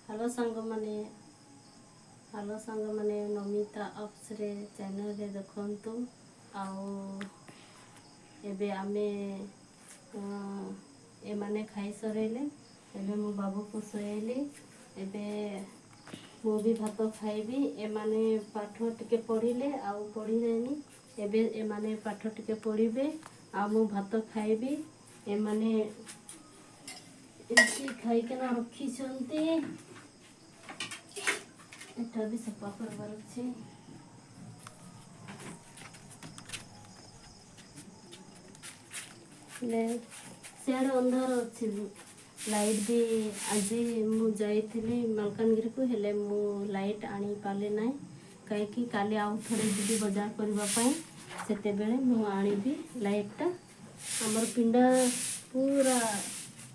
Hello ସାଙ୍ଗମାନେ, hello ସାଙ୍ଗମାନେ, ନମିତା ଅପ୍ସରେ ଚ୍ୟାନେଲରେ ଦେଖନ୍ତୁ। ଆଉ ଏବେ ଆମେ ଏମାନେ ଖାଇସରେଇଲେ, ଏବେ ମୁଁ ବାବୁକୁ ଶୁଆଇଲି, ଏବେ ମୁଁ ବି ଭାତ ଖାଇବି। ଏମାନେ ପାଠ ଟିକେ ପଢ଼ିଲେ ଆଉ ପଢ଼ିଲେନି, ଏବେ ଏମାନେ ପାଠ ଟିକେ ପଢ଼ିବେ ଆଉ ମୁଁ ଭାତ ଖାଇବି। ଏମାନେ ଏମିତି ଖାଇକିନା ରଖିଛନ୍ତି, ଏଟା ବି ସଫା କରିବାର ଅଛି। ହେଲେ ସିଆଡ଼େ ଅନ୍ଧାର ଅଛି, ଲାଇଟ୍ ବି ଆଜି ମୁଁ ଯାଇଥିଲି ମାଲକାନଗିରିକୁ, ହେଲେ ମୁଁ ଲାଇଟ୍ ଆଣିପାରିଲି ନାହିଁ, କାହିଁକି କାଲି ଆଉ ଥରେ ଯିବି ବଜାର କରିବା ପାଇଁ, ସେତେବେଳେ ମୁଁ ଆଣିବି ଲାଇଟ୍ଟା। ଆମର ପିଣ୍ଡା ପୁରା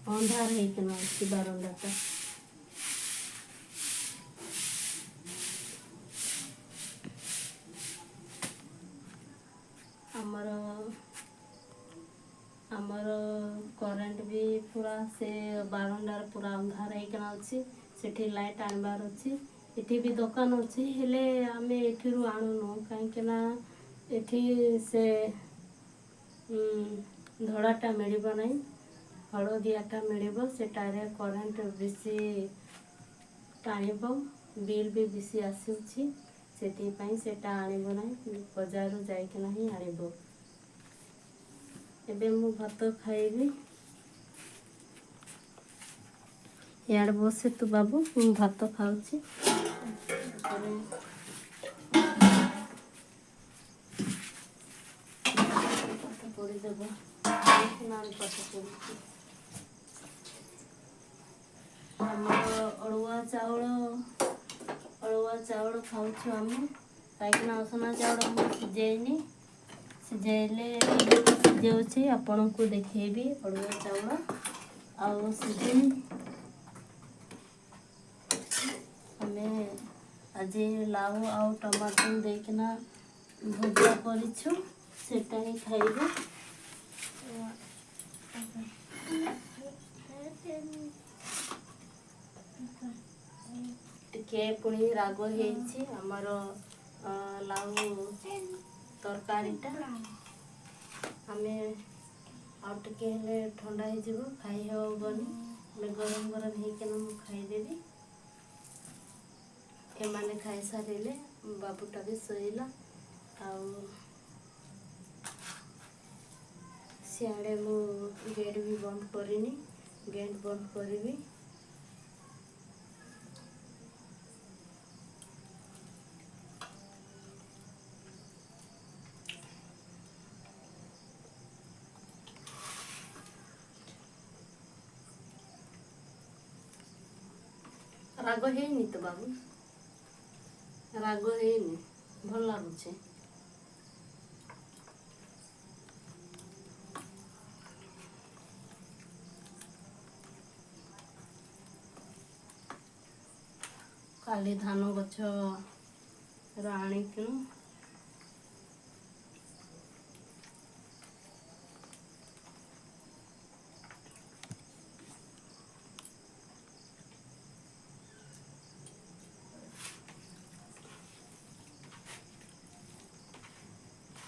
ଅନ୍ଧାର ହେଇକିନା ଅଛି ବାରଣ୍ଡାଟା। ଆମର କରେଣ୍ଟ ବି ପୁରା ସେ ବାରଣ୍ଡାରେ ପୁରା ଅନ୍ଧାର ହେଇକିନା ଅଛି, ସେଠି ଲାଇଟ୍ ଆଣିବାର ଅଛି। ଏଠି ବି ଦୋକାନ ଅଛି, ହେଲେ ଆମେ ଏଠିରୁ ଆଣୁନୁ, କାହିଁକିନା ଏଠି ସେ ଧଳାଟା ମିଳିବ ନାହିଁ, ହଳଦିଆଟା ମିଳିବ, ସେଟାରେ କରେଣ୍ଟ ବେଶୀ ଟାଣିବ, ବିଲ୍ ବି ବେଶୀ ଆସୁଛି, ସେଥିପାଇଁ ସେଟା ଆଣିବ ନାହିଁ, ବଜାରରୁ ଯାଇକିନା ହିଁ ଆଣିବ। ଏବେ ମୁଁ ଭାତ ଖାଇବି। ଇଆଡ଼େ ବସେ ତୁ ବାବୁ, ମୁଁ ଭାତ ଖାଉଛି। ପାଠ ପଢ଼ିଦେବ, ପାଠ ପଢ଼ୁଛି। ଆମର ଅଡ଼ୁଆ ଚାଉଳ, ଅଡ଼ୁଆ ଚାଉଳ ଖାଉଛୁ ଆମେ, କାହିଁକିନା ଉଷୁନା ଚାଉଳ ମୁଁ ସିଝେଇନି, ସିଝେଇଲେ ସିଝାଉଛି ଆପଣଙ୍କୁ ଦେଖେଇବି ଅଡ଼ୁଆ ଚାଉଳ। ଆଉ ସିଝେଇ ଆମେ ଆଜି ଲାଉ ଆଉ ଟମାଟୋ ଦେଇକିନା ଭଜା କରିଛୁ, ସେଟା ହିଁ ଖାଇବୁ। ଟିକେ ପୁଣି ରାଗ ହେଇଛି ଆମର ଲାଉ ତରକାରୀଟା। ଆମେ ଆଉ ଟିକେ ହେଲେ ଥଣ୍ଡା ହେଇଯିବ, ଖାଇ ହେବନି, ଆମେ ଗରମ ଗରମ ହେଇକିନା ମୁଁ ଖାଇଦେବି। ଏମାନେ ଖାଇସାରିଲେ, ବାବୁଟା ବି ଶୋଇଲା। ଆଉ ସିଆଡ଼େ ମୁଁ ଗେଟ୍ ବି ବନ୍ଦ କରିନି, ଗେଟ୍ ବନ୍ଦ କରିବି। ରାଗ ହେଇନି ତ ବାବୁ? ରାଗ ହେଇନି, ଭଲ ଲାଗୁଛି। କାଲି ଧାନ ଗଛର ଆଣିକିଣୁ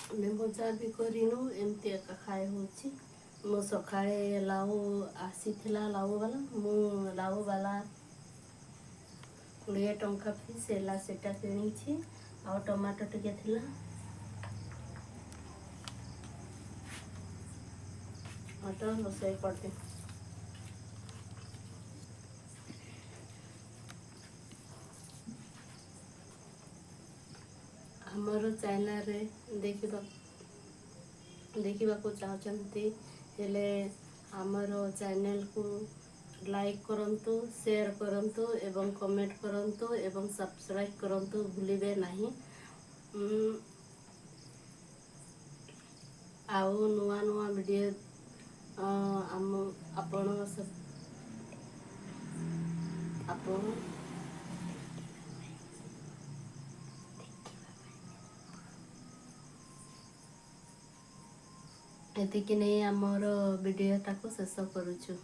ଆମେ ବଜାର ବି କରିନୁ, ଏମିତି ଏକା ଖାଇ ହେଉଛି। ମୁଁ ସକାଳେ ଲାଉ ଆସିଥିଲା ଲାଉ ବାଲା, ମୁଁ ଲାଉ ବାଲା 20 ଟଙ୍କା ଫିସ୍ ହେଲା, ସେଟା କିଣିଛି, ଆଉ ଟମାଟୋ ଟିକେ ଥିଲା। ଟମାଟୋ ରୋଷେଇ କରିଦେ। ଆମର ଚ୍ୟାନେଲରେ ଦେଖିବାକୁ ଚାହୁଁଛନ୍ତି ହେଲେ ଆମର ଚ୍ୟାନେଲକୁ ଲାଇକ୍ କରନ୍ତୁ, ସେୟାର କରନ୍ତୁ ଏବଂ କମେଣ୍ଟ କରନ୍ତୁ ଏବଂ ସବସ୍କ୍ରାଇବ୍ କରନ୍ତୁ, ଭୁଲିବେ ନାହିଁ। ଆଉ ନୂଆ ନୂଆ ଭିଡ଼ିଓ ଆମ ଆପଣ ଆପଣ ଏତିକି ନେଇ ଆମର ଭିଡ଼ିଓଟାକୁ ଶେଷ କରୁଛୁ।